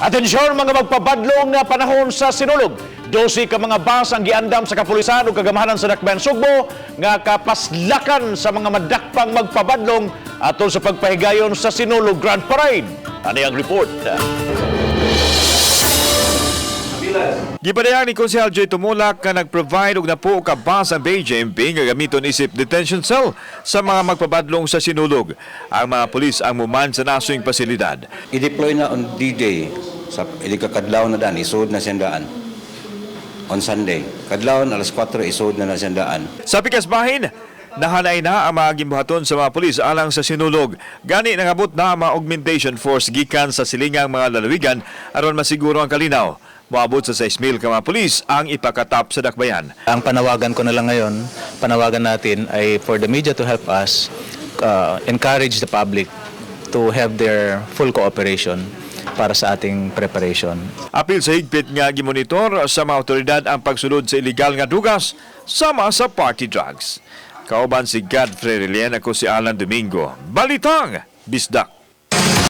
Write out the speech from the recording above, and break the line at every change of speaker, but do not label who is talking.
Atensyon, mga magpabadlong nga panahon sa Sinulog. 12 ka mga bus ang giandam sa kapulisan ug kagamhanan sa Dakbayan Sugbo nga kapaslakan sa mga madakpang magpabadlong atol sa pagpahigayon sa Sinulog Grand Parade. Ano ang report?
Gipadayag ni Konsehal Joy Tumulak nga nag-provide og napuo ka bus ang BJMP nga gamiton isip detention cell sa mga magpabadlong sa Sinulog. Ang mga pulis ang muman sa nasoing pasilidad.
I-deploy na on D-Day sa iligkakadlaw na daan, isod na siyang daan. On Sunday. Kadlawon, alas 4, isod na na siyang daan.
Sa pikas bahin, nahanay na ang mga gimbuhaton sa mga pulis alang sa Sinulog. Gani nangabot na ang mga augmentation force gikan sa silingang mga lalawigan aron masiguro ang kalinaw. Moabot sa 6,000 ka mga pulis ang ipakatap sa dakbayan.
Ang panawagan ko na lang ngayon, panawagan natin ay for the media to help us encourage the public to have their full cooperation para sa ating preparation.
Apil sa higpit nga gimonitor sa mga otoridad ang pagsulod sa illegal nga dugas sama sa party drugs. Kauban si Godfrey Relian, ako si Alan Domingo. Balitang Bisdak.